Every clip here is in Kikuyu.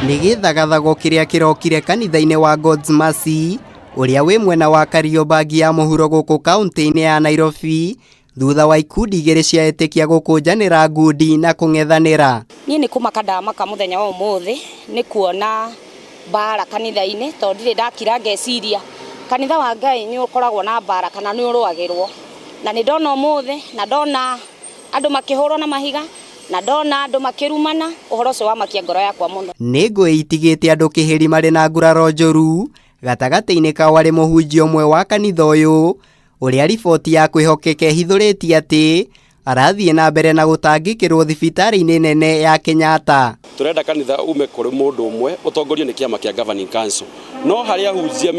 Nĩ gĩthagathago kĩrĩa kĩrokire kanitha-inĩ wa God's Mercy ũrĩa wĩ mwena wa Kariobangi ya mũhuro gũkũ kaunti-inĩ ya Nairobi thutha wa ikundi igĩrĩ cia etĩkia gũkũnjanĩra ngundi na kũng'ethanĩra. Niĩ nĩ kũmaka ndamaka mũthenya wa ũmũthĩ nĩ kuona mbara kanitha-inĩ tondũ ndirĩ ndakira ngeciria kanitha wa Ngai nĩ ũkoragwo na mbara kana nĩ ũrũagĩrwo. Na nĩ ndona ũmũthĩ na ndona andũ makĩhũrwo na mahiga na ndona andũ makĩrumana, ũhoro ũcio wamakia ngoro yakwa mũno. Nĩ ngũĩ itigĩte andũ kĩhĩri marĩ na nguraro njũru gatagatĩ-inĩ kao arĩ mũhunjia ũmwe wa kanitha ũyũ ũrĩa riboti ya kwĩhokeka ĩhithũrĩtie atĩ arathiĩ na mbere na gũtangĩkĩrwo thibitarĩ-inĩ nene ya Kenyatta. Turenda kanitha ume kũrĩ mũndũ ũmwe ũtongorio nĩ kĩama kĩa governing council, no harĩ ahunjia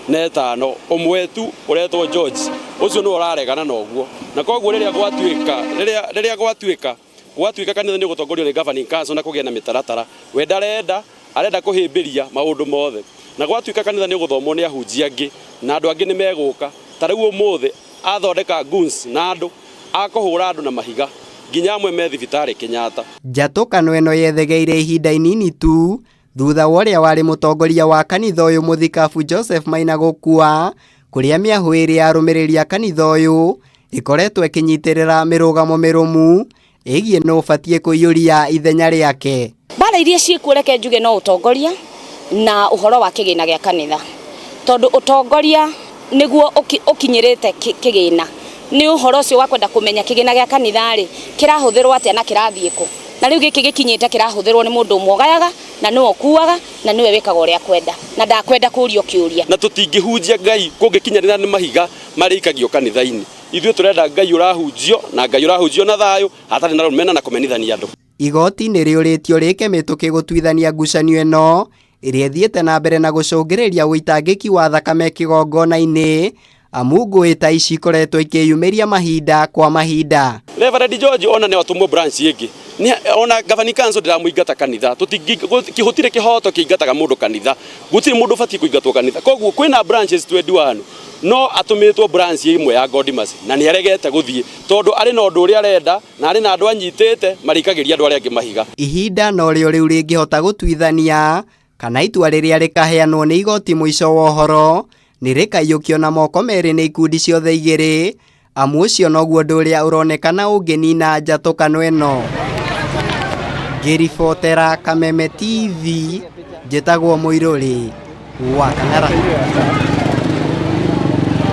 25 ũmwe tu ũretwo George, ũcio nĩwe ũraregana na ũguo, na koguo rĩrĩa gwatuĩka rĩrĩa rĩrĩa gwatuĩka gwatuĩka kanitha nĩ ũgũtongorio nĩ governing council na kũgĩe na mĩtaratara, we ndarenda, arenda kũhĩmbĩria maũndũ mothe, na gwatuĩka kanitha nĩ ũgũthomwo nĩ ahunjia angĩ na andũ angĩ nĩ megũka, ta rĩu ũmũthĩ athondeka goons na andũ akũhũra andũ na mahiga nginya amwe me thibitarĩ Kenyatta. Njatũkano ĩno yethegeire ihinda inini tu thutha wa ũrĩa warĩ mũtongoria wa kanitha ũyũ mũthikabu Joseph Maina gũkua, kũrĩa mĩahũ ĩrĩ ya arũmĩrĩri a kanitha ũyũ ĩkoretwo ĩkĩnyitĩrĩra mĩrũgamo mĩrũmu ĩgiĩ nũ ũbatiĩ kũiyũria ithenya rĩake. Mbara iria ciĩkuo reke njuge no ũtongoria na ũhoro wa kĩgĩna gĩa kanitha, tondũ ũtongoria nĩguo ũkinyĩrĩte kĩgĩna, nĩ ũhoro ũcio wa kwenda kũmenya kĩgĩna gĩa kanitha rĩ kĩrahũthĩrwo atĩa na kĩrathiĩ kũ, na rĩu gĩkĩ gĩkinyĩte kĩrahũthĩrwo nĩ mũndũ ũmwe ũgayaga na nĩwe ũkuaga na nĩwe wĩkaga ũrĩa akwenda na ndakwenda kũrio kĩũria. Na tũtingĩhunjia Ngai kũngĩkinyanĩra nĩ mahiga marĩikagio kanitha-inĩ. Ithuĩ tũrenda Ngai ũrahunjio na Ngai ũrahunjio na thayũ hatarĩ na rũmena na kũmenithania andũ. Igoti nĩ rĩũrĩtio rĩke mĩtũkĩ gũtuithania ngucanio ĩno ĩrĩa ĩthiĩte na mbere na gũcũngĩrĩria ũitangĩki wa thakame kĩgongona-inĩ, amu ngũĩ ta ici ikoretwo ikĩyumĩria mahinda kwa mahinda. Reverend George ona nĩ atũmwo branch ĩngĩ, ona governing council ndĩramũingata kanitha, gũtirĩ kĩhoto kĩingataga mũndũ kanitha, gũtirĩ mũndũ ũbatiĩ kũingatwo kanitha, koguo kwĩna branches 21 no atũmĩtwo branch ĩmwe ya God Mercy na nĩ aregete gũthiĩ tondũ arĩ na ũndũ ũrĩa arenda na arĩ na andũ anyitĩte marĩikagĩria andũ arĩa angĩ mahiga. Ihinda norĩo rĩu rĩngĩhota gũtuithania kana itua rĩrĩa rĩkaheanwo nĩ igoti mũico wa ũhoro nĩ rĩkaiyũkio na moko merĩ nĩ ikundi ciothe igĩrĩ, amu ũcio noguo ũndũ ũrĩa ũronekana ũngĩnina njatũkano ĩno. Ngĩribotera Kameme TV, njĩtagwo Mũirũrĩ wa Kang'ara.